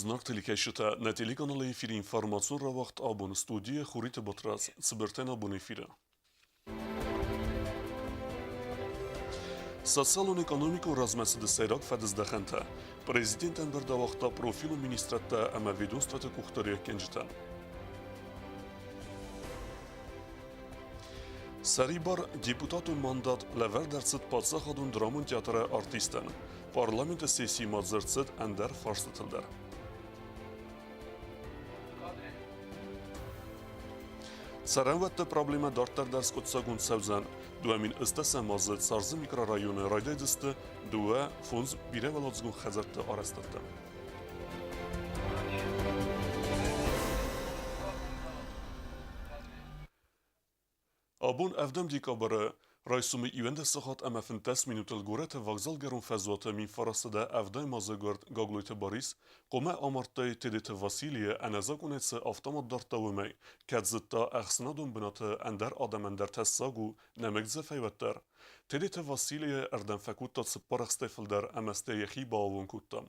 Знаг телекӕсджытӕ, нӕ телеканалы эфиры информацион рауагъд абон студийы Хуриты Батрадз, цыбыртӕн абон эфиры. Социалон-экономикон размӕцыды сӕйраг фӕдыздӕхӕнтӕ президент ӕмбырд ауагъта профилон министрадтӕ ӕмӕ ведомствоты къухдариуӕггӕнджытӕн. Сӕрибар депутатон мандат лӕвӕрд ӕрцыд паддзахадон драмон театры артисттӕн. Парламенты сессийы ма дзырд цыд ӕндӕр фарстытыл дӕр. Цӕрӕнуӕтты проблемӕ дарддӕр дӕр скъуыддзагонд цӕудзӕн. 2010 азы Царзы микрорайоны райдайдзысты 2-5 бирӕуӕладзыгон хӕдзӕртты арӕзтӕдтӕ. Абон ӕвдӕм декабры райсомы 11 сахат ӕмӕ 15 минутыл горӕты вокзалгӕрон фӕзуаты 1900 ӕвдайм азы гуырд Гаглойты Барис хъуамӕ амардтай Тедеты Василийы ӕнӕзакъонӕй цы автомат дардта, уымӕй, кӕд зыдта ӕхсӕнадон бынаты ӕндӕр адӕмӕн дӕр тӕссаг у нӕмыгдзӕфӕй уӕддӕр. Тедеты Василийы ӕрдӕм фӕкодта цыппар ӕхстӕй фылдӕр ӕмӕ стӕй йӕхи баауон кодта.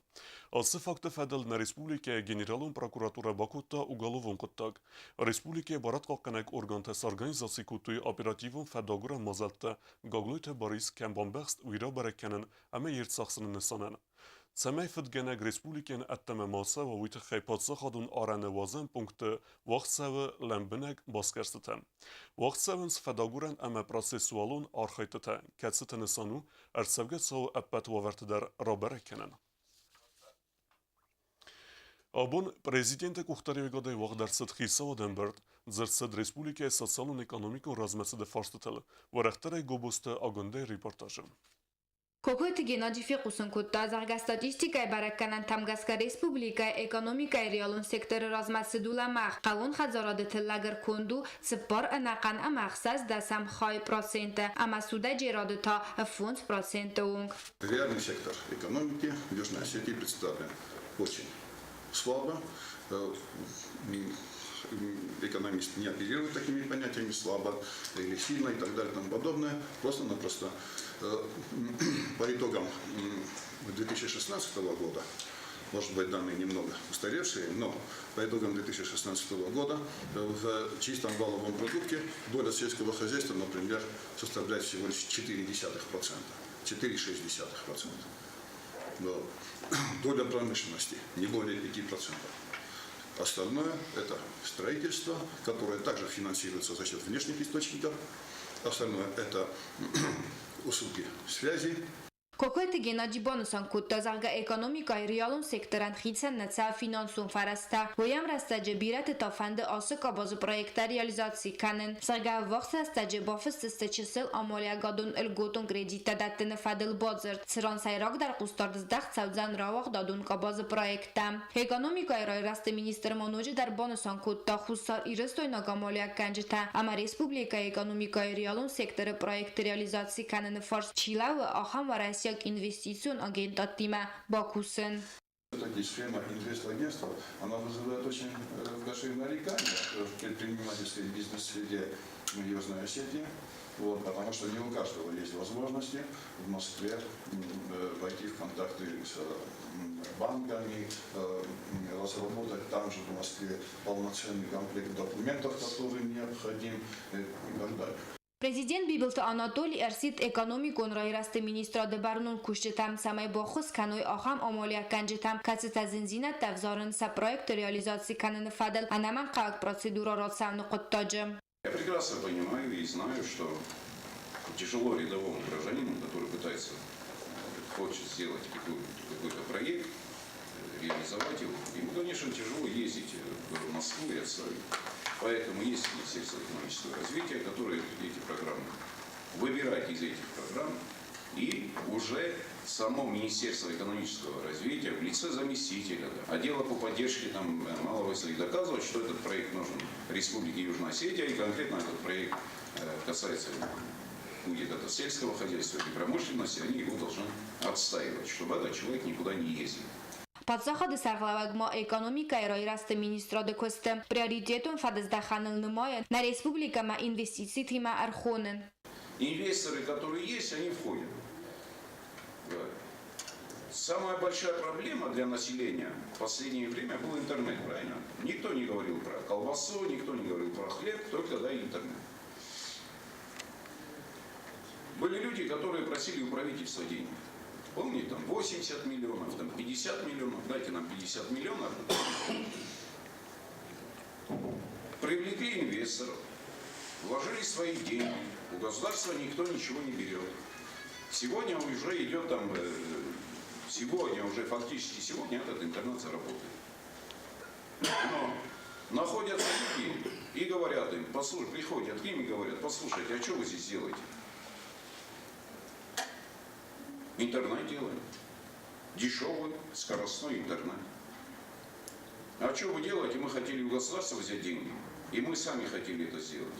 Ацы факты фӕдыл нӕ республикӕйы Генералон прокуратурӕ бакодта уголовон хъуыддаг. Республикӕйы барадхъахъхъӕнӕг органтӕ сорганизаци кодтой оперативон фӕдагурӕн мадзӕлттӕ Гаглойты Борис кӕм бамбӕхст, уый рабӕрӕг кӕнын ӕмӕ йе рцахсыны нысанӕн. Цӕмӕй фыдгӕнӕг республикӕйӕн ӕддӕмӕ ма цӕуа, уый тыххӕй паддзахадон арӕны уадзӕн пункты уагъд цӕуы лӕмбынӕг басгӕрстытӕ. Уагъд цӕуынц фӕдагурӕн ӕмӕ процессуалон архӕйдтытӕ, кӕцыты нысан у ӕрцӕугӕ цауы ӕппӕт уавӕрты дӕр рабӕрӕг кӕнын. Абон президенты къухдариуӕгадӕй уагъд ӕрцыд хицауады ӕмбырд. Дзырд цыд республикӕйы социалон-экономикон размӕцыды фарстытыл, уӕрӕхдӕрӕй Гобозты Агуындӕйы репортажы. Кокойты Геннадий фехъусын кодта, зӕгъгӕ, статистикӕйы бӕрӕггӕнӕнтӕм гӕсгӕ республикӕйы экономикӕйы реалон секторы размӕцыд у лӕмӕгъ, хъӕууон хӕдзарады тыллӕг ӕрконд у цыппар ӕнӕхъӕн ӕмӕ ӕхсӕз дӕсӕм хай проценты ӕмӕ судӕджерады та 5 проценты онг. Реальный сектор экономики в Южной Осетии представлен очень слабо. Экономист не оперирует такими понятиями слабо или сильно и так далее и тому подобное. Просто-напросто по итогам 2016 года, может быть, данные немного устаревшие, но по итогам 2016 года в чистом валовом продукте доля сельского хозяйства, например, составляет всего лишь 0,4%, 4,6%. Но доля промышленности не более 5%. Остальное – это строительство, которое также финансируется за счет внешних источников. Остальное – это услуги связи. Кокойты Геннадий банысан кодта, зӕгъгӕ, экономикӕйы реалон секторӕн хицӕн нӕ цӕуы финансон фӕрӕзтӕ. Уый ӕмрӕстӕджы бирӕты та фӕнды ацы къабазы проекттӕ реализаци кӕнын. Зӕгъгӕ, ӕввахс рӕстӕджы бафысдзысты чысыл амалиуӕгадон льготон кредиттӕ дӕттыны фӕдыл бадзырд, цыран сӕйрагдӕр хъусдард здӕхт цӕудзӕн рауагъдадон къабазы проекттӕм. Экономикӕйы райрӕзты министр ма ноджыдӕр банысан кодта Хуссар Ирыстойнаг амалиуӕггӕнджытӕ ӕмӕ республикӕйы экономикӕйы реалон секторы проектты реализаци кӕныны фарс чи лӕууы, ахӕм уӕрӕсейаг инвестицион агентадтимӕ бакусын. Все-таки схема инвестагентства, она вызывает очень большие нарекания в предпринимательской бизнес-среде Южной Осетии. Вот, потому что не у каждого есть возможности в Москве войти в контакты с банками, разработать там же в Москве полноценный комплект документов, который необходим и так далее. Президент Бибылты Анатолий ӕрсидт экономикон райрӕзты министрады бӕрнон кусджытӕм, цӕмӕй баххуыс кӕной ахӕм амалиуӕггӕнджытӕм, кӕцытӕ зындзинӕдтӕ ӕвзарынц сӕ проектты реализаци кӕныны фӕдыл ӕнӕмӕнгхъӕуӕг процедурӕ рацӕуыны хъуыддаджы. Я прекрасно понимаю и знаю, что тяжело рядовому гражданину, который пытается, хочет сделать какой-то проект, реализовать его. Ему, конечно, тяжело ездить в Москву и отстаивать. Поэтому есть Министерство экономического развития, которое эти программы выбирать из этих программ, и уже само Министерство экономического развития в лице заместителя, да, отдела по поддержке там, малого и доказывать, что этот проект нужен Республике Южная Осетия, и конкретно этот проект касается будет это сельского хозяйства или промышленности, они его должны отстаивать, чтобы этот человек никуда не ездил. Паддзахады сӕргълӕууӕг ма экономикӕйы райрӕзты министрады куысты приоритетон фӕдыздӕхӕныл нымайы нӕ республикӕмӕ инвестицитимӕ ӕрхонын. Инвесторы, которые есть, они входят. Да. Самая большая проблема для населения в последнее время был интернет, правильно? Никто не говорил про колбасу, никто не говорил про хлеб, только дай интернет. Были люди, которые просили у правительства денег. Помните, там 80 миллионов, там 50 миллионов, дайте нам 50 миллионов. Привлекли инвесторов, вложили свои деньги. У государства никто ничего не берет. Сегодня уже идет там, сегодня уже фактически сегодня этот интернет заработает. Но находятся люди и говорят им, послушай, приходят к ним и говорят, послушайте, а что вы здесь делаете? Интернет делаем. Дешевый, скоростной интернет. А что вы делаете? Мы хотели у государства взять деньги. И мы сами хотели это сделать.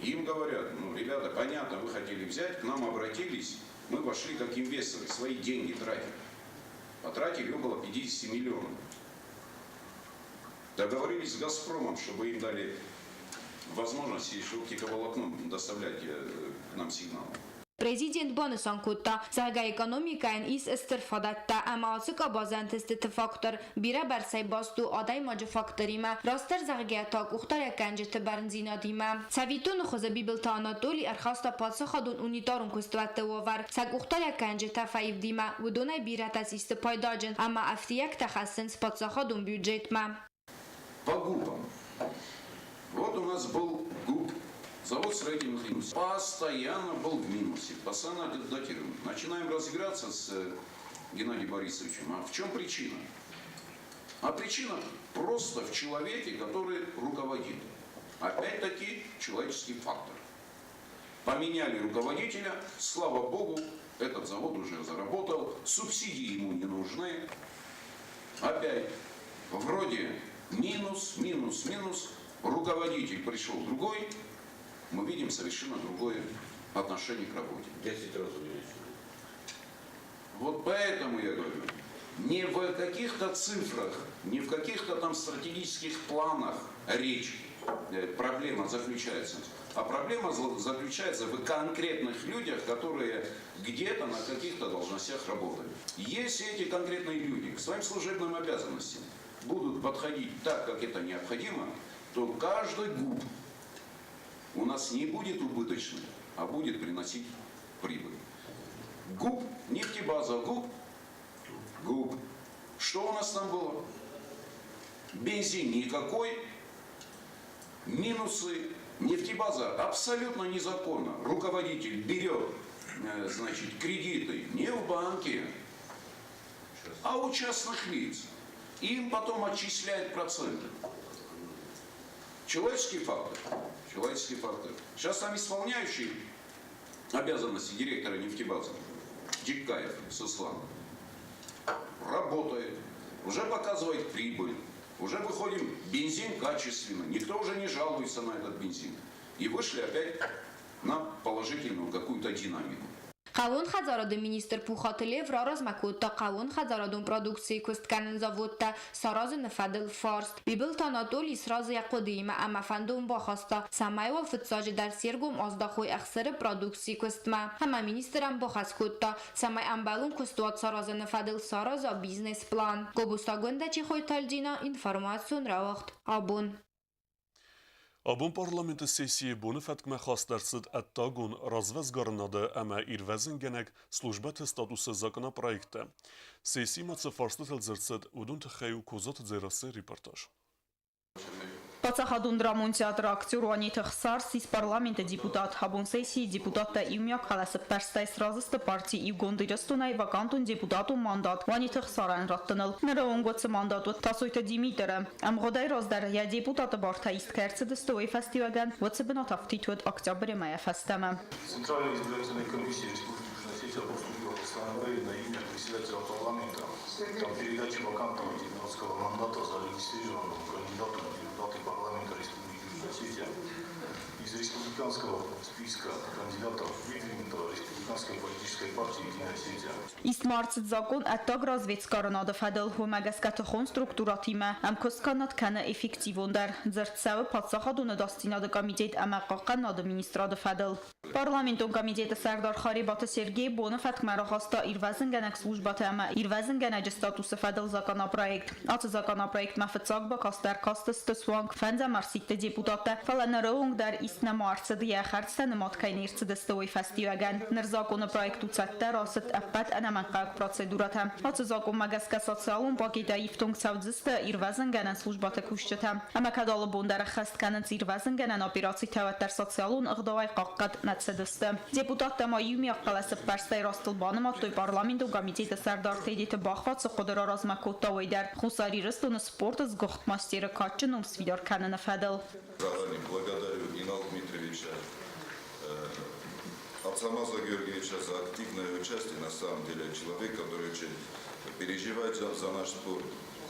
Им говорят, ну, ребята, понятно, вы хотели взять, к нам обратились, мы вошли как инвесторы, свои деньги тратили. Потратили около 50 миллионов. Договорились с «Газпромом», чтобы им дали возможность еще оптиковолокном доставлять к нам сигналы. Президент банысан кодта, зӕгъгӕ, экономикӕйӕн ис стыр фадӕттӕ ӕмӕ ацы къабазы ӕнтыстыты фактор бирӕбӕрцӕй баст у адӕймаджы факторимӕ, растдӕр зӕгъгӕйӕ та къухдариуӕггӕнджыты бӕрндзинадимӕ. Цӕвиттоны хуызы Бибылты Анатоли ӕрхаста паддзахадон унитарон куыстуӕтты уавӕр сӕ къухдариуӕггӕнджытӕ фӕивдимӕ, уыдонӕй бирӕтӕ систы пайдаджын ӕмӕ ӕфтиӕгтӕ хӕссынц паддзахадон бюджетмӕ. По ГУПам. Вот у нас был ГУП, завод строительных индустрий. Постоянно был в минусе, постоянно дотируем. Начинаем разбираться с Геннадием Борисовичем. А в чем причина? А причина просто в человеке, который руководит. Опять-таки человеческий фактор. Поменяли руководителя, слава богу, этот завод уже заработал, субсидии ему не нужны. Опять вроде минус, минус, минус, руководитель пришел другой, мы видим совершенно другое отношение к работе. 10 раз увеличили. Вот поэтому я говорю, не в каких-то цифрах, не в каких-то там стратегических планах речь, проблема заключается, а проблема заключается в конкретных людях, которые где-то на каких-то должностях работают. Если эти конкретные люди к своим служебным обязанностям будут подходить так, как это необходимо, то каждый ГУП у нас не будет убыточным, а будет приносить прибыль. ГУП, нефтебаза, ГУП, ГУП. Что у нас там было? Бензин никакой, минусы. Нефтебаза абсолютно незаконно. Руководитель берет, кредиты не в банке, а у частных лиц. Им потом отчисляют проценты. Человеческий фактор. Человеческий фактор. Сейчас там исполняющий обязанности директора нефтебазы Дикаев Сослан работает, уже показывает прибыль, уже выходим, бензин качественный, никто уже не жалуется на этот бензин. И вышли опять на положительную какую-то динамику. Хъӕууон хӕдзарады министр Пухаты Лев раразмӕ кодта хъӕууон хӕдзарадон продукцийы куысткӕнӕн заводтӕ саразыны фӕдыл фарст. Бибылты Анатолий сразы йӕ хъуыдыимӕ ӕмӕ фӕндон бахаста, цӕмӕй уал фыццаджыдӕр се ргом аздахой ӕхсыры продукцийы куыстмӕ. Ӕмӕ министрӕн бахӕс кодта, цӕмӕй ӕмбӕлон куыстуат саразыны фӕдыл сараза бизнес-план. Гобозты Агуындӕ, Чехойты Альдина, информацион рауагъд Абон. Абон парламенты сессийы боны фӕткмӕ хаст ӕрцыд ӕддагон развӕдсгарынады ӕмӕ ирвӕзынгӕнӕг службӕты статусы законопроекттӕ. Сессийы ма цы фарстытыл дзырд цыд, уыдон тыххӕй у Козаты Дзерассӕйы репортаж. Паддзахадон драмон театры актер Уанеты Ӕхсар ссис парламенты депутат. Абон сессийы депутаттӕ иумиаг хъӕлӕсӕппӕрстӕй сразы сты парти Иугонд Ирыстонӕй вакантон депутатон мандат Уанеты Ӕхсарӕн раттыныл. Ныры онг уыцы мандат уыд Тасойты Димитры. Ӕмгъуыдӕй раздӕр йӕ депутаты бартӕ ист кӕй ӕрцыдысты, уый фӕстиуӕгӕн уыцы бынат афтид уыд октябры мӕйӕ фӕстӕмӕ. Центральная избирательная комиссия Республики Южная Осетия поступила постановление на имя председателя парламента о передаче вакантного депутатского мандата зарегистрированному кандидату в депутаты парламента Республики Южная Осетия из Республики республиканского списка кандидатов, выдвинутого Республиканской политической партией «Единая Осетия». Ист ма ӕрцыд закъон ӕддаг развӕдсгарынады фӕдыл, уымӕ гӕсгӕ тыхон структурӕтимӕ ӕмкуысткӕнынад кӕны эффективондӕр. Дзырд цӕуы Паддзахадон ӕдасдзинады комитет ӕмӕ Хъахъхъӕнынады министрады фӕдыл. Парламентон комитеты сӕрдар Харебаты Сергей боны фӕткмӕ рахаста ирвӕзынгӕнӕг службӕты ӕмӕ ирвӕзынгӕнӕджы статусы фӕдыл законопроект. Ацы законопроектмӕ фыццаг бакаст ӕркастысты суанг фӕндзӕм ӕрсидты депутаттӕ, фӕлӕ ныры онг дӕр ист нӕма ӕрцыд, йӕ хӕрдзтӕ нымад кӕй не рцыдысты, уый фӕстиуӕгӕн. Ныр законы проект у цӕттӕ, рацыд ӕппӕт ӕнӕмӕнгхъӕуӕг процедурӕтӕ. Ацы закъонмӕ гӕсгӕ социалон пакетӕй ифтонг цӕудзысты ирвӕзынгӕнӕн службӕты кусджытӕ. Ӕмӕ кӕд алы бон дӕр ӕххӕст кӕнынц ирвӕзынгӕнӕн операцитӕ, уӕддӕр социалон ӕгъдауӕй хъахъхъӕд нӕ цыдысты. Депутаттӕ ма иумиаг хъӕлӕсӕппӕрстӕй растыл банымадтой парламентон комитеты сӕрдар Тедеты Бахва цы хъуыды раразмӕ кодта, уый дӕр Хуссар Ирыстоны спорты сгуыхт мастеры кадджын ном сфидар кӕныны фӕдыл. Заранее благодарю Инал Дмитриевича, Ацамаза Георгиевича за активное участие. На самом деле человек, который очень переживает за наш спорт,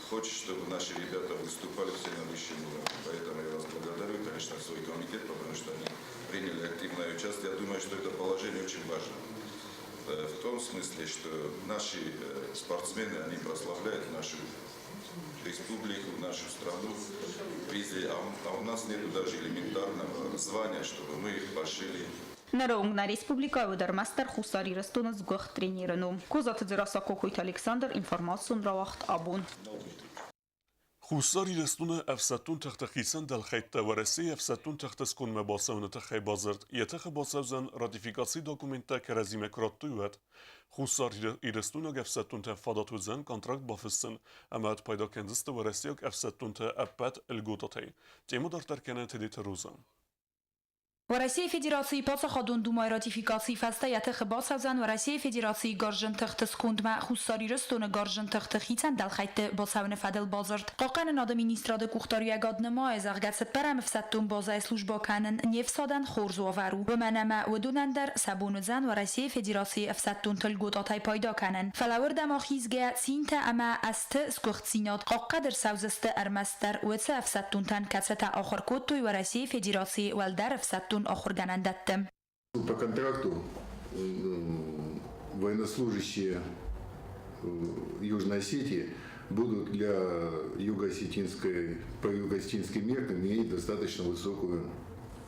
хочет, чтобы наши ребята выступали все на высшем уровне. Поэтому я вас благодарю, конечно, свой комитет, потому что они приняли активное участие. Я думаю, что это положение очень важно. В том смысле, что наши спортсмены, они прославляют нашу республику, нашу страну везде, а у нас нет даже элементарного звания, чтобы мы их пошили. Ныры онг нӕ республикӕйы уыд ӕрмӕстдӕр Хуссар Ирыстоны сгуыхт тренеры ном. Козаты Дзерассӕ, Кокойты Александр, информацион рауагъд «Абон». Хуссар Ирыстоны ӕфсӕддон тыхты хицӕн дӕлхӕйттӕ Уӕрӕсейы ӕфсӕддон тыхты скондмӕ бацӕуыны тыххӕй бадзырд йӕ тыхы бацӕудзӕн ратификацийы документтӕ кӕрӕдзимӕ куы радтой, уӕд. Хуссар Ирыстойнаг ӕфсӕддонтӕн фадат уыдзӕн контракт бафыссын ӕмӕ ӕдпайда кӕндзысты уӕрӕсейаг ӕфсӕддонтӕ ӕппӕт льготӕтӕй. Темӕ дарддӕр кӕны Тедеты Роза. Уӕрӕсейы Федерацийы Паддзахадон Думӕйы ратификацийы фӕстӕ йӕ тыхы бацӕудзӕн Уӕрӕсейы Федерацийы Гарзджын тыхты скондмӕ Хуссар Ирыстоны Гарзджын тыхты хицӕн дӕлхӕйтты бацӕуыны фӕдыл бадзырд. Хъахъхъӕнынады министрады къухдариуӕгад нымайы, зӕгъгӕ, цыппӕрӕм ӕфсӕддон базӕйы службӕ кӕнын не фсадӕн хорз уавӕр у, уымӕн ӕмӕ уыдонӕн дӕр сӕ бон уыдзӕн Уӕрӕсейы Федерацийы ӕфсӕддонты льготӕтӕй пайда кӕнын. Фӕлӕ уырдӕм ахизгӕйӕ цинтӕ ӕмӕ азты сгуыхтдзинад хъахъхъӕд ӕрцӕудзысты ӕрмӕстдӕр уыцы ӕфсӕддонтӕн, кӕцытӕ ахуыр кодтой Уӕрӕсейы Федерацийы уӕлдӕр ӕфсӕддон ахуыргӕнӕндӕтты. По контракту военнослужащие Южной Осетии будут для юго-осетинской, по юго-осетинским меркам иметь достаточно высокую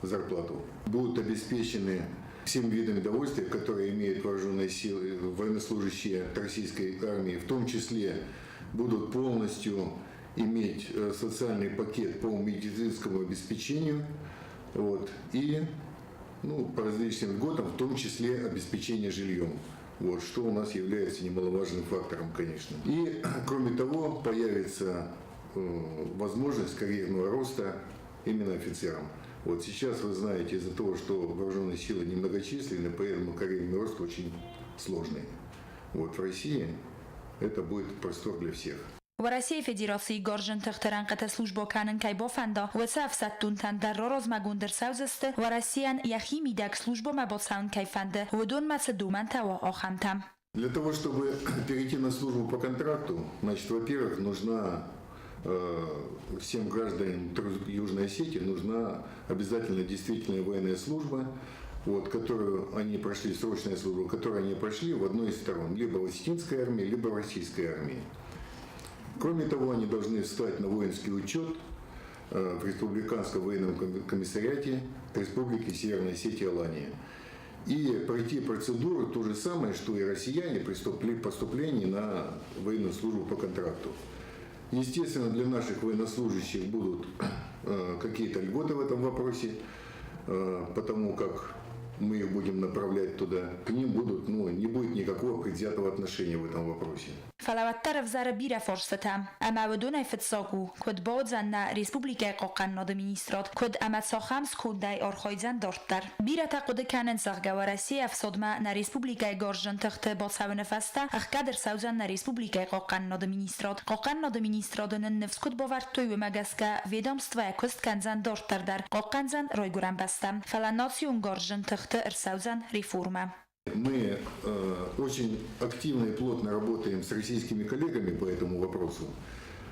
зарплату. Будут обеспечены всеми видами довольствия, которые имеют вооруженные силы, военнослужащие российской армии, в том числе будут полностью иметь социальный пакет по медицинскому обеспечению, вот, и, ну, по различным льготам, в том числе обеспечение жильем. Вот, что у нас является немаловажным фактором, конечно. И, кроме того, появится возможность карьерного роста именно офицерам. Вот сейчас, вы знаете, из-за того, что вооруженные силы немногочисленны, поэтому карьерный рост очень сложный. Вот в России это будет простор для всех. Уӕрӕсейы Федерацийы Гарзджын тыхты рӕнхъыты службӕ кӕнын кӕй бафӕнда, уыцы ӕфсӕддонтӕн дӕр раразмӕгонд ӕрцӕудзысты, Уӕрӕсейӕн йӕхи мидӕг службӕмӕ бацӕуын кӕй фӕнды, уыдонмӕ цы домӕнтӕ уа, ахӕмтӕ. Для того, чтобы перейти на службу по контракту, значит, во-первых, нужна всем гражданам Южной Осетии нужна обязательно действительная военная служба, вот, которую они прошли, срочная служба, которую они прошли в одной из сторон, либо в осетинской армии, либо в российской армии. Кроме того, они должны встать на воинский учет в Республиканском военном комиссариате Республики Северная Осетия Алания. И пройти процедуру то же самое, что и россияне при поступлении на военную службу по контракту. Естественно, для наших военнослужащих будут какие-то льготы в этом вопросе, потому как мы их будем направлять туда, к ним будут, ну, не будет никакого предвзятого отношения в этом вопросе. Фӕлӕ уӕддӕр ӕвзӕры бирӕ фарстытӕ. Ӕмӕ уыдонӕй фыццаг у, куыд бауыдзӕн нӕ республикӕйы Хъахъхъӕнынады министрад, куыд ӕмӕ цахӕм скондӕй архайдзӕн дарддӕр. Бирӕтӕ хъуыды кӕнынц, зӕгъгӕ, Уӕрӕсейы ӕфсадмӕ нӕ республикӕйы Гарзджын тыхты бацӕуыны фӕстӕ ӕхгӕд ӕрцӕудзӕн нӕ республикӕйы Хъахъхъӕнынады министрад. Хъахъхъӕнынады министрады нын ныфс куыд бавӕрдтой, уымӕ гӕсгӕ ведомствӕ куыст кӕндзӕн дарддӕр дӕр, хъахъхъӕндзӕн Райгуырӕн бӕстӕ. Фӕлӕ национ гарзджын тыхты ӕрцӕудзӕн реформӕ. Мы очень активно и плотно работаем с российскими коллегами по этому вопросу.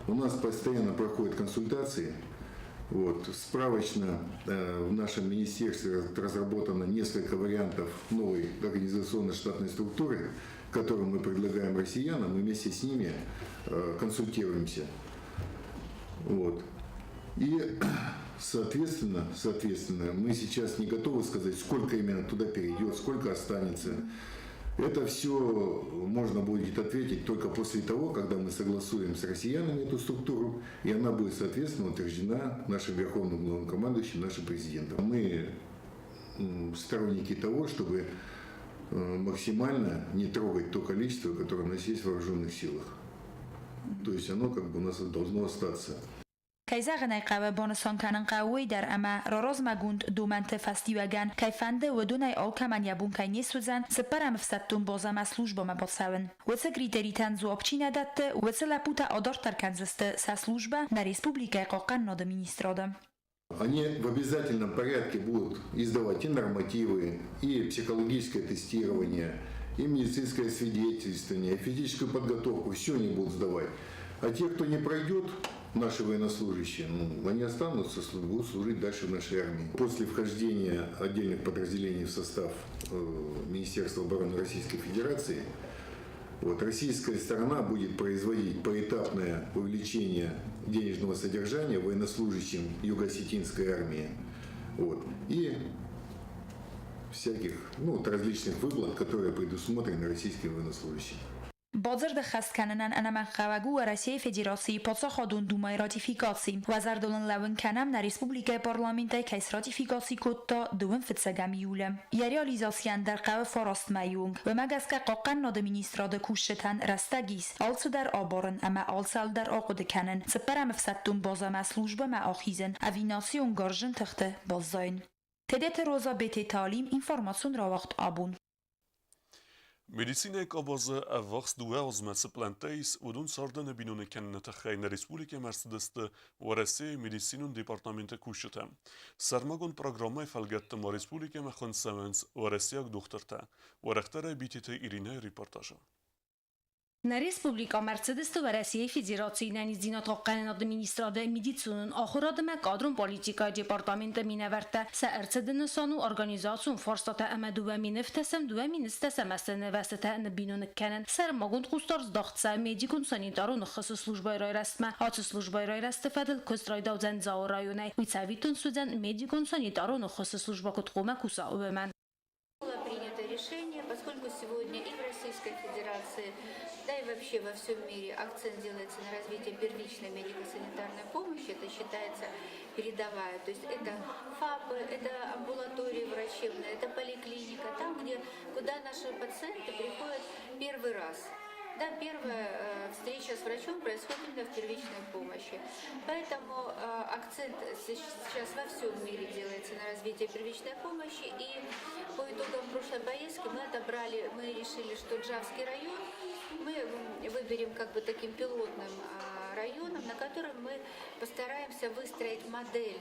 У нас постоянно проходят консультации. Вот. Справочно в нашем министерстве разработано несколько вариантов новой организационно-штатной структуры, которую мы предлагаем россиянам, и вместе с ними консультируемся. Вот. И, соответственно, мы сейчас не готовы сказать, сколько именно туда перейдет, сколько останется. Это все можно будет ответить только после того, когда мы согласуем с россиянами эту структуру, и она будет, соответственно, утверждена нашим верховным главнокомандующим, нашим президентом. Мы сторонники того, чтобы максимально не трогать то количество, которое у нас есть в вооруженных силах. То есть оно как бы у нас должно остаться. Кӕй зӕгъын ӕй хъӕуы, банысан кӕнын хъӕуы уый дӕр, ӕмӕ раразмӕгонд домӕнты фӕстиуӕгӕн, кӕй фӕнды, уыдонӕй алкӕмӕн йӕ бон кӕй не суыдзӕн цыппӕрӕм ӕфсӕддон базӕмӕ службӕмӕ бацӕуын. Уыцы критеритӕн дзуапп чи нӕ дӕтты, уыцы лӕппутӕ адарддӕр кӕндзысты сӕ службӕ нӕ республикӕйы Хъахъхъӕнынады министрады. Они в обязательном порядке будут издавать и нормативы, и психологическое тестирование, и медицинское свидетельствование, и физическую подготовку, все они будут сдавать. А те, кто не пройдет, наши военнослужащие, ну, они останутся, будут служить дальше в нашей армии. После вхождения отдельных подразделений в состав Министерства обороны Российской Федерации, вот, российская сторона будет производить поэтапное увеличение денежного содержания военнослужащим Юго-Осетинской армии, вот, и всяких, ну, вот, различных выплат, которые предусмотрены российским военнослужащим. Бадзырд ӕххӕст кӕнынӕн ӕнӕмӕнгхъӕуӕг у Уӕрӕсейы Федерацийы Паддзахадон Думӕйы ратификаци. Уӕ зӕрдыл ын лӕууын кӕнӕм, нӕ республикӕйы Парламент ӕй кӕй сратификаци кодта дыууын фыццӕгӕм июлы. Йӕ реализацийӕн дӕр хъӕуы фараст мӕйы онг. Уымӕ гӕсгӕ Хъахъхъӕнынады министрады кусджытӕн рӕстӕг ис алцыдӕр абарын ӕмӕ алцӕуыл дӕр ахъуыды кӕнын, цыппӕрӕм ӕфсӕддон базӕмӕ службӕмӕ ахизын ӕви национ гарзджын тыхты баззайын. Тедеты Роза, Бететы Алим, информацион рауагъд Абон. Медицинӕйы къабазы ӕввахс дыууӕ азмӕ цы пълӕнттӕ ис, уыдон цардӕн биноныг кӕныны тыххӕй нӕ республикӕмӕ ӕрцыдысты Уӕрӕсейы медицинон департаменты кусджытӕ. Сӕрмагонд программӕйы фӕлгӕтты ма республикӕмӕ хуынд цӕуынц уӕрӕсейаг дохтыртӕ. Уӕрӕхдӕрӕй Битеты Иринӕйы репортажы. Нӕ республикӕмӕ ӕрцыдысты Уӕрӕсейы Федерацийы ӕнӕниздзинад хъахъхъӕнынады министрады медицинон ахуырад ӕмӕ кадрон политикӕйы департаменты минӕвӕрттӕ. Сӕ ӕрцыды нысан у организацион фарстатӕ ӕмӕ 2007-2010 азты нывӕзтытӕ ныббиноныг кӕнын. Сӕрмагонд хъусдард здӕхт цӕуы медикон-санитарон ӕххуысы службӕйы райрӕзтмӕ. Ацы службӕйы райрӕзты фӕдыл куыст райдаудзӕн Дзауы районӕй. Уый цӕвиттон суыдзӕн медикон-санитарон ӕххуысы службӕ куыд хъуамӕ куса, уымӕн. Было принято решение, поскольку сегодня и в Российской Федерации, да и вообще во всем мире акцент делается на развитие первичной медико-санитарной помощи, это считается передовая. То есть это ФАПы, это амбулатории врачебные, это поликлиника, там, где, куда наши пациенты приходят первый раз. Да, первая встреча с врачом происходит именно в первичной помощи. Поэтому акцент сейчас во всем мире делается на развитие первичной помощи. И по итогам прошлой поездки мы отобрали, мы решили, что Джавский район мы выберем как бы таким пилотным районом, на котором мы постараемся выстроить модель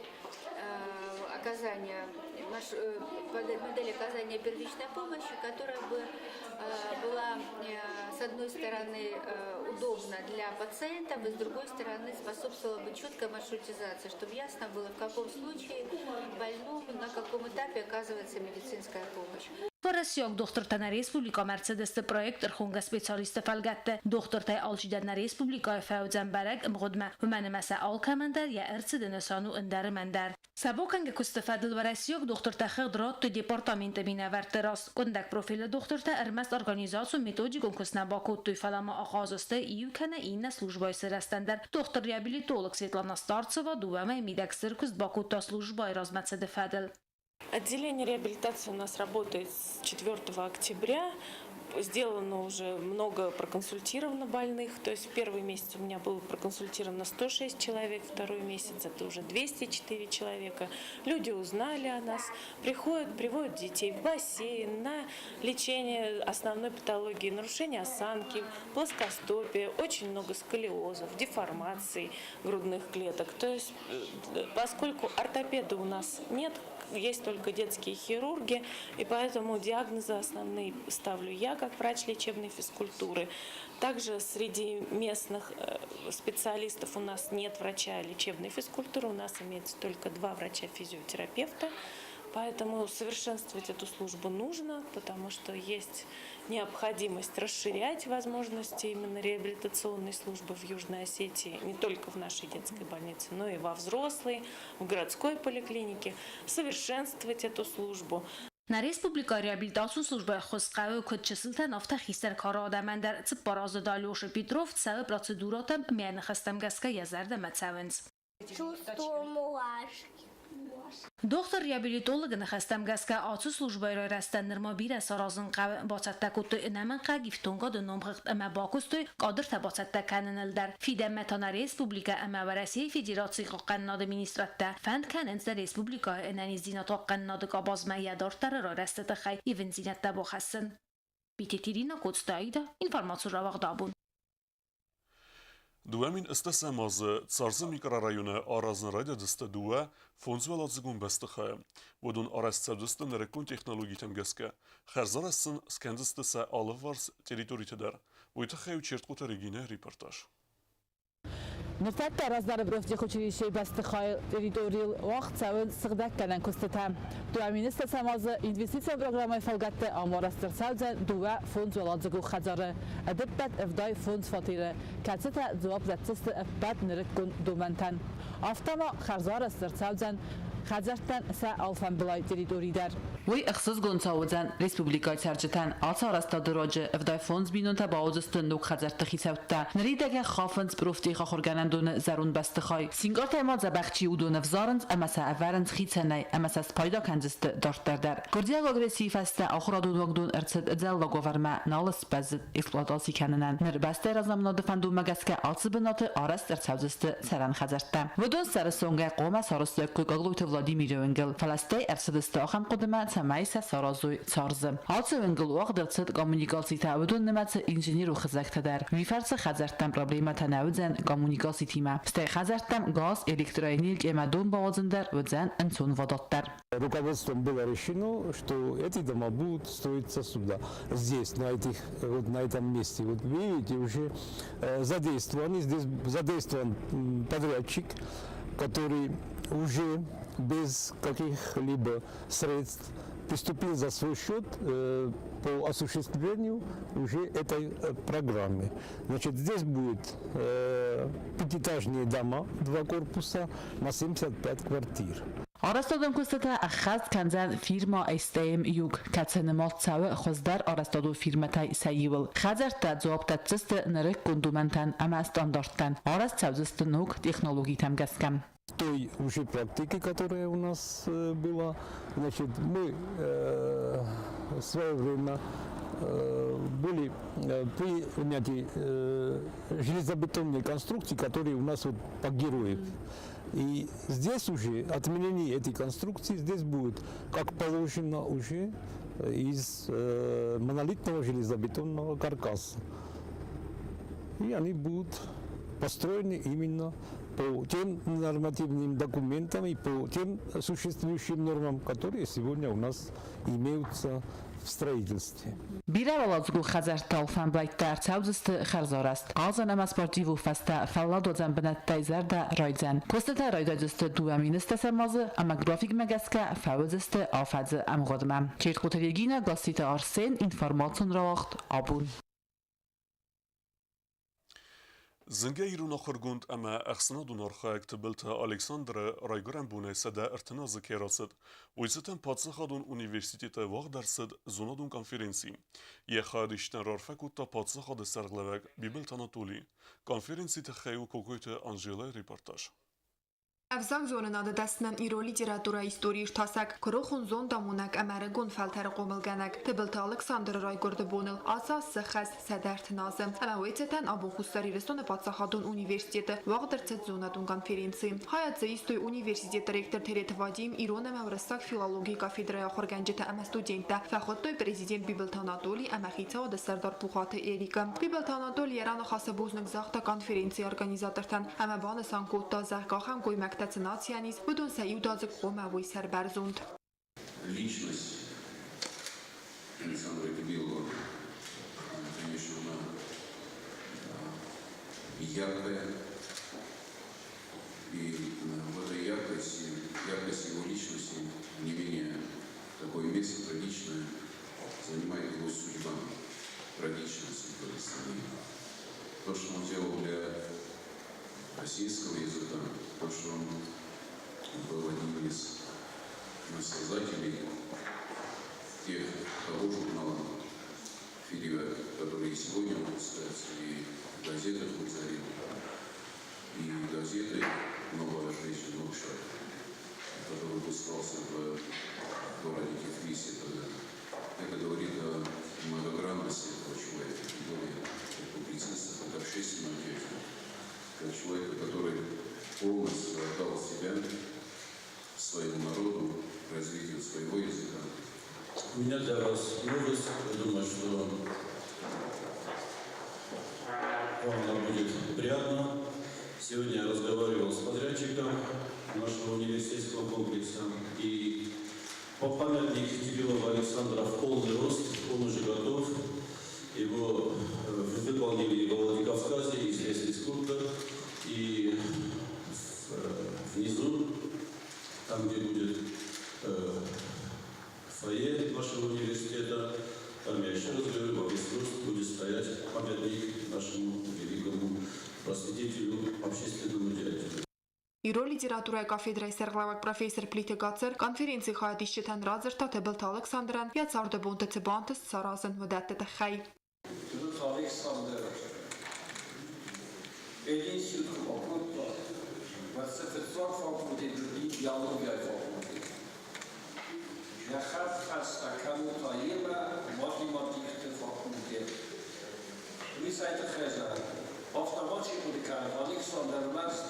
оказания первичной помощи, которая бы была, с одной стороны, удобна для пациентов, и с другой стороны, способствовала бы четкой маршрутизации, чтобы ясно было, в каком случае больному, на каком этапе оказывается медицинская помощь. Уӕрӕсейаг дохтыртӕ нӕ республикӕмӕ ӕрцыдысты проект ӕрхонгӕ специалистты фӕлгӕтты. Дохтыртӕй алчидӕр нӕ республикӕйы фӕуыдзӕн бӕрӕг ӕмгъуыдмӕ, уымӕн ӕмӕ сӕ алкӕмӕн дӕр йӕ ӕрцыды нысан у ӕндӕр ӕмӕ ӕндӕр. Сӕ бакӕнгӕ куысты фӕдыл уӕрӕсейаг дохтыртӕ хыгъд радтой департаменты минӕвӕртты раз. Къуындӕг профилы дохтыртӕ ӕрмӕст организацион методикон куыст нӕ бакодтой, фӕлӕ ма ахъаз сты иу кӕнӕ иннӕ службӕйы сырӕзтӕн дӕр. Дохтыр-реабилитолог Светлана Старцева дыууӕ мӕйы мидӕг стыр куыст бакодта службӕйы размӕцыды фӕдыл. Отделение реабилитации у нас работает с 4 октября. Сделано уже много, проконсультировано больных. То есть в первый месяц у меня было проконсультировано 106 человек, второй месяц это уже 204 человека. Люди узнали о нас, приходят, приводят детей в бассейн, на лечение основной патологии, нарушение осанки, плоскостопие, очень много сколиозов, деформаций грудных клеток. То есть, поскольку ортопеда у нас нет, есть только детские хирурги, и поэтому диагнозы основные ставлю я. как врач лечебной физкультуры. Также среди местных специалистов у нас нет врача лечебной физкультуры, у нас имеется только два врача-физиотерапевта. Поэтому совершенствовать эту службу нужно, потому что есть необходимость расширять возможности именно реабилитационной службы в Южной Осетии, не только в нашей детской больнице, но и во взрослой, в городской поликлинике, совершенствовать эту службу. Нӕ республикӕйы реабилитацион службӕ ӕххуыс хъӕуы куыд чысылтӕн, афтӕ хистӕр кары адӕмӕн дӕр. 4 азы Алеша Петров цӕуы процедурӕтӕм, ӕмӕ йӕ ныхӕстӕм гӕсгӕ йӕ зӕрдӕмӕ цӕуынц. Чувствую мурашки. Дохтыр-реабилитологы ныхӕстӕм гӕсгӕ ацы службӕйы райрӕзтӕн нырма бирӕ саразын хъӕуы. Бацӕттӕ кодтой ӕнӕмӕнгхъӕуӕг ифтонгады номхыгъд ӕмӕ бакуыстой кадртӕ бацӕттӕ кӕныныл дӕр. Фидӕнмӕ та нӕ республикӕ ӕмӕ Уӕрӕсейы Федерацийы хъахъхъӕнынады министрадтӕ фӕнд кӕнынц нӕ республикӕйы ӕнӕниздзинад хъахъхъӕнынады къабазмӕ йӕ дарддӕры райрӕзты тыххӕй ивындзинӕдтӕ бахӕссын. Битеты Ирина, Коцты Аида, информацион рауагъд абон. 2010 азы Царзы микрорайоны аразын райдыдысты дыууӕ фондзуӕладзыгон бӕстыхайы. Уыдон арӕзт цӕудзысты нырыккон технологитӕм гӕсгӕ. Хӕрзарӕзт сын скӕндзысты сӕ алыварс территориты дӕр. Уый тыххӕй у Чертхъоты Регинӕ репортаж. Ныртӕккӕ раздӕры профтехучилищейы бӕстыхайы территорийыл уагъд цӕуынц сыгъдӕггӕнӕн куыстытӕ. 2010 азы инвестицион программӕйы фӕлгӕтты ам арӕзт ӕрцӕудзӕн дыууӕ фондзуӕладзыгон хӕдзары, ӕдыппӕт 75 фатеры, кӕцытӕ дзуапп дӕтдзысты ӕппӕт нырыккон домӕнтӕн. Афтӕ ма хӕрзарӕзт ӕрцӕудзӕн хӕдзӕрттӕн сӕ алфӕмбылай территори дӕр. Уый ӕхсызгон цӕудзӕн республикӕйы цӕрджытӕн. Ацы арӕзтады руаджы 75 бинонтӕ бауыдзысты ног хӕдзӕртты хицӕуттӕ. Ныридӕгӕн хафынц профтехахуыргӕнӕндоны зӕронд бӕстыхай. Синкъартӕй ма дзӕбӕх чи уыдон ӕвзарынц ӕмӕ сӕ ӕвӕрынц хицӕнӕй ӕмӕ сӕ спайда кӕндзысты дарддӕр дӕр. Гуырдзиаг агрессийы фӕстӕ ахуырадон уагдон ӕрцыд ӕдзӕллаг уавӕрмӕ, нал сбӕззыд эксплуатаци кӕнынӕн. Ныр бӕстӕйы разамынады фӕндонмӕ гӕсгӕ ацы бынаты арӕзт ӕрцӕудзысты цӕрӕн хӕдзӕрттӕ. Уыдон сӕры цонгӕй хъуамӕ сарӕзтаиккой Гаглойты Владимиры уынгыл, фӕлӕ стӕй ӕрцыдысты ахӕм хъуыдымӕ, цӕмӕй сӕ саразой ЦАРЗ-ы. Ацы уынгыл уагъд ӕрцыд коммуникацитӕ, уыдон нымӕцы инженерон хызӕгтӕ дӕр. Уый фӕрцы хӕдзӕрттӕм проблемӕтӕ нӕ уыдзӕн коммуникацитимӕ. Стӕй хӕдзӕрттӕм газ, электроэнерги ӕмӕ дон бауадзын дӕр уыдзӕн ӕнцонвадатдӕр. Руководством было решено, что эти дома будут строиться сюда, здесь, на, этих, вот на этом месте. Вот видите, уже задействованы, здесь задействован подрядчик, который уже без каких-либо средств приступил за свой счет по осуществлению уже этой программы. Значит, здесь будут пятиэтажные дома, два корпуса на 75 квартир. Арӕзтадон куыстытӕ ӕххӕст кӕндзӕн фирмӕ STM Юг, кӕцы нымад цӕуы хуыздӕр арӕзтадон фирмӕтӕй сӕ иуыл. Хӕдзӕрттӕ дзуапп дӕтдзысты нырыккон домӕнтӕн ӕмӕ стандарттӕн, арӕзт цӕудзысты ног технологитӕм гӕсгӕ. Той уже практики, которая у нас была, значит, мы в свое время были приняты железобетонные конструкции, которые у нас вот по героев. И здесь уже отменение этой конструкции, здесь будет, как положено, уже из монолитного железобетонного каркаса. И они будут построены именно по тем нормативным документам и по тем существующим нормам, которые сегодня у нас имеются в строительстве. Бирӕуӕладзыгон хӕдзӕртты алфӕмблӕйттӕ ӕрцӕудзысты хӕрзарӕзт. Хъазӕн ӕмӕ спортивон фӕзтӕ фӕлладуадзӕн бынӕттӕй зӕрдӕ райдзӕн. Куыстытӕ райдайдзысты 2010 азы ӕмӕ графикмӕ гӕсгӕ фӕуыдзысты афӕдзы ӕмгъуыдмӕ. Чертхъоты Регинӕ, Гасситы Арсен, информацион рауагъд абон. Зынгӕ ирон ахуыргонд ӕмӕ ӕхсӕнадон архайӕг Тыбылты Александры райгуырӕн бонӕй 130 азы кӕй рацыд, уый цытӕн паддзахадон университеты уагъд ӕрцыд зонадон конференци. Йӕ хайадистӕн раарфӕ кодта паддзахады сӕргълӕууӕг Бибылты Анатоли. Конференцийы тыххӕй у Кокойты Анжелӕйы репортаж. Ӕвзагзонынады дӕсны, ирон литературӕйы историйы иртасӕг, куырыхон зондамонӕг ӕмӕ ӕрыгон фӕлтӕры хъомылгӕнӕг Тыбылты Алыксандры райгуырды боныл ацы аз сӕххӕст 130 азы. Ӕмӕ уый цытӕн абон Хуссар Ирыстоны паддзахадон университеты уагъд ӕрцыд зонадон конференци. Хайад дзы истой университеты ректор Тереты Вадим, ирон ӕмӕ уырыссаг филологийы кафедрӕйы ахуыргӕнджытӕ ӕмӕ студенттӕ, фӕхуыдтой президент Бибылты Анатоли ӕмӕ хицауады сӕрдар Пухаты Эрикы. Бибылты Анатоли йӕ раныхасы бузныг загъта конференцийы организатортӕн ӕмӕ банысан кодта, зӕгъгӕ, ахӕм гоймӕгтӕ цы нацийӕн ис, уыдон сӕ иудадзыг хъуамӕ уой сӕрбӕрзонд. Личность Александра Кибилова яркая. И в этой яркости, яркости его личности, не менее такое место трагичное, занимает его судьба, трагичная судьба страны. То, что он делал для российского языка, то, что он был одним из создателей того журнала «Фидиба», который и сегодня выпускается, и газеты «Хурзарин», и газеты «Новая жизнь», «Нокшар», который выпускался в городе Тифлисе тогда. Это говорит о многогранности этого человека, тем более как публициста, как общественного деятеля, как человека, который полностью отдал себя своему народу, развитию своего языка. У меня для вас новость. Я думаю, что вам она будет приятно. Сегодня я разговаривал с подрядчиком нашего университетского комплекса. И памятник Тибилова Александра в полный рост, он уже готов. Его выполнили во Владикавказе известный скульптор. И внизу, там, где будет фойе нашего университета, там, я еще раз говорю, во весь рост будет стоять памятник нашему великому просветителю, общественному деятелю. Ирон литературӕйы кафедрӕйы сӕргълӕууӕг профессор Плиты Гацыр конференцийы хайадисджытӕн радзырдта Тыбылты Алыксандрӕн йӕ царды бонты цы бантыст саразын, уыдӕтты тыххӕй. Тыбылты Алыксандр пединститут куы бакодта, уӕд сӕ фыццаг факультет уыди биологияйы факультет. Йӕ хӕдхӕстӕ кӕнут йемӕ математикты факультет. Уый цӕй тыххӕй зӕгъын? Афтӕ ма чи хъуыды кӕны, Алыксандр ӕрмӕст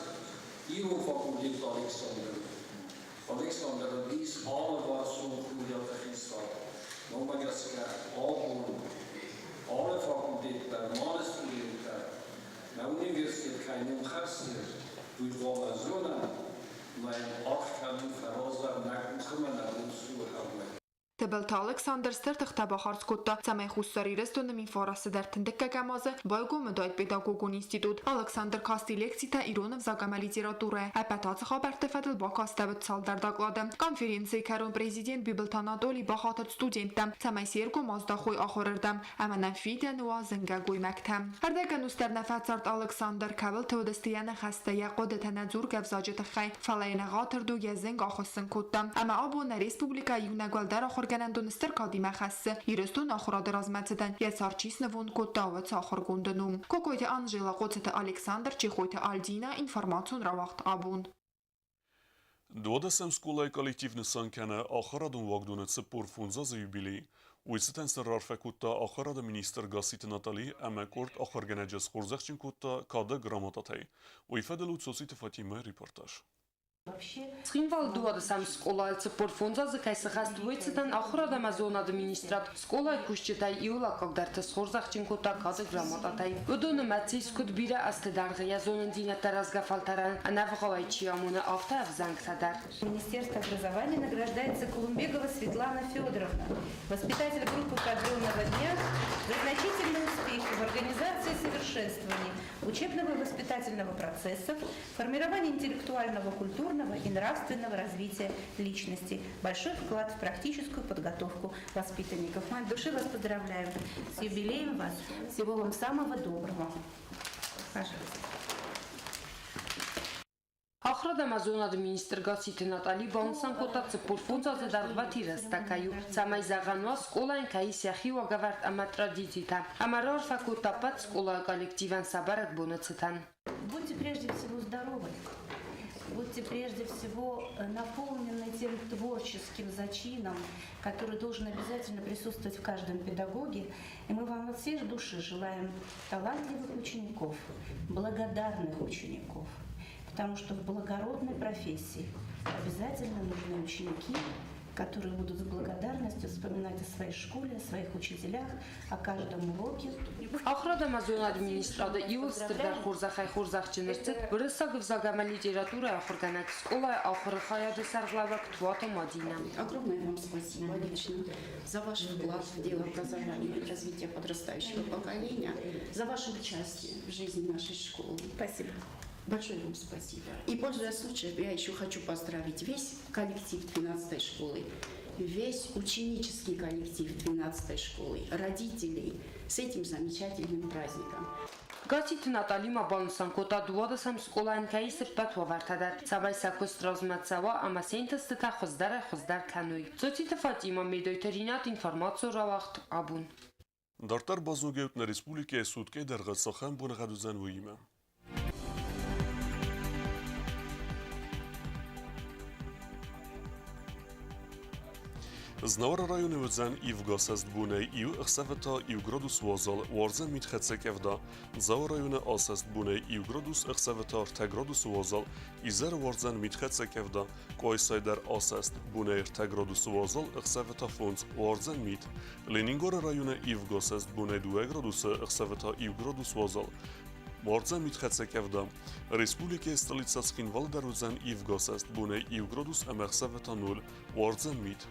ирон факультеты Алыксандр. Алыксандр уыдис алыварсон курдиаты хицау. Уымӕ гӕсгӕ абон алы факультет дӕр, алы студент дӕр нӕ университет кӕй ном хӕссы, уый хъуамӕ зонӕм, ӕмӕ йын аргъ кӕнын фӕразӕм, нӕ къухы ма нӕ бон цы у, уымӕй. Тыбылты Алыксандр стыр тыхтӕ бахардз кодта, цӕмӕй Хуссар Ирыстоны 1009 азы байгом уыдаид педагогон институт. Алыксандр касти лекцитӕ ирон ӕвзаг ӕмӕ литературӕйӕ. Ӕппӕт ацы хабӕртты фӕдыл бакастӕуыд цалдӕр доклады. Конференцийы кӕрон президент Бибылты Анатоли бахатыд студенттӕм, цӕмӕй се ргом аздахой ахуырырдӕм ӕмӕ нӕм фидӕны уа зынгӕ гоймӕгтӕ. Ӕрдӕг ӕнус дӕр нӕ фӕцард Алыксандр, кӕуылты уыдысты йӕ ныхӕстӕ, йӕ хъуыдытӕ нӕдзургӕ ӕвзаджы тыххӕй, фӕлӕ йын ӕгъатыр дуг йӕ зынг ахуыссын кодта. Ӕмӕ абон нӕ республикӕйы иунӕг уӕлдӕр ахуыргӕнӕндоны стыр кадимӕ хӕссы, Ирыстоны ахуырады размӕцыдӕн йӕ цард чи снывонд кодта, уыцы ахуыргонды ном. Кокойты Анжела, Хъоцыты Александр, Чехойты Альдина, информацион рауагъд «Абон». 12-ӕм скъолайы коллектив нысан кӕны ахуырадон уагдоны 45 азы юбилей. Уый цытӕн сын раарфӕ кодта ахуырады министр Гасситы Натали ӕмӕ къорд ахуыргӕнӕджы схорзӕхджын кодта кады грамотатӕй. Уый фӕдыл у Цоциты Фатимӕйы репортаж. Цхинвалы 12-ӕм скъолайы 45 азы кӕй сыхӕст, уый цытӕн ахуырад ӕмӕ зонады министрад скъолайы кусджытӕй иуыл аккагдӕрты схорзӕхджын кодта кады грамотатӕй. Уыдоны мӕцис куыд бирӕ азты дӕргъы йӕ зонындзинӕдтӕ рӕзгӕ фӕлтӕрӕн ӕнӕвгъауӕй чи амоны, афтӕ ӕвзӕнгтӕ дӕр. Министерство образования награждается Кулумбегова Светлана Федоровна, воспитатель группы продленного дня, за значительные успехи в организации совершенствования учебного и воспитательного процессов, формировании интеллектуального, культурного и нравственного развития личности. Большой вклад в практическую подготовку воспитанников. Мы от души вас поздравляем с юбилеем вас. Всего вам самого доброго. Пожалуйста. Ахуырад ӕмӕ зонады министр Гасситы Натали банысан кодта 45 азы дӕргъвӕтин рӕстӕг кӕй у, цӕмӕй зӕгъӕн уа, скъолайӕн кӕй ис йӕхи уагӕвӕрд ӕмӕ традицитӕ. Ӕмӕ раарфӕ кодта ӕппӕт скъолайы коллективӕн сӕ бӕрӕгбоны цытӕн. Будьте прежде всего здоровы. Будьте прежде всего наполнены тем творческим зачином, который должен обязательно присутствовать в каждом педагоге. И мы вам от всей души желаем талантливых учеников, благодарных учеников. Потому что в благородной профессии обязательно нужны ученики, которые будут с благодарностью вспоминать о своей школе, о своих учителях, о каждом уроке. Ахуырад ӕмӕ зонады министрады иууыл стырдӕр хорзӕхӕй хорзӕхджын ӕрцыд уырыссаг ӕвзаг ӕмӕ литературӕйы ахуыргӕнӕг, скъолайы ахуыры хайады сӕргълӕууӕг Туаты Мадинӕ. Огромное вам спасибо лично за ваш вклад в дело образования и развития подрастающего поколения, за ваше участие в жизни нашей школы. Спасибо. Большое вам спасибо. И, пользуясь случаем, я еще хочу поздравить весь коллектив 12-й школы, весь ученический коллектив 12-й школы, родителей с этим замечательным праздником. Гасситы Натали ма банысан кодта, дыууадӕсӕм скъолайӕн кӕй ис ӕппӕт уавӕртӕ дӕр, цӕмӕй сӕ куыст размӕ цӕуа ӕмӕ се нтыстытӕ хуыздӕрӕй-хуыздӕр кӕной. Цоциты Фатимӕ, Медойты Ринат, информацион рауагъд Абон. Дарддӕр базонгӕ ут нӕ республикӕйы суткӕйы дӕргъы цахӕм боныгъӕд уыдзӕн, уыимӕ. Знауыры районы уыдзӕн ивгӕ цӕстбонӕй иу ӕхсӕвы та иу градус уазал, уардзӕн митхӕццӕ къӕвда. Дзауы районы асӕстбонӕй иу градус, ӕхсӕвы та ӕртӕ градусы уазал, изӕры уардзӕн митхӕццӕ къӕвда. Къуайсайы дӕр асӕст бонӕй ӕртӕ градусы уазал, ӕхсӕвы та фондз, уардзӕн мит. Ленингоры районы ивгӕ цӕстбонӕй дыууӕ градусы, ӕхсӕвы та иу градус уазал, уардзӕн митхӕццӕ къӕвда. Республикӕйы столицӕ Цхинвалы дӕр уыдзӕн ивгӕ цӕстбонӕй иу градус ӕмӕ ӕхсӕвы та ноль, уардзӕн мит.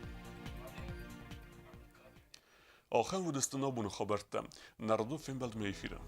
Ахӕм уыдысты нӕ абоны хабӕрттӕ. Народон фембӕлдмӕ эфиры.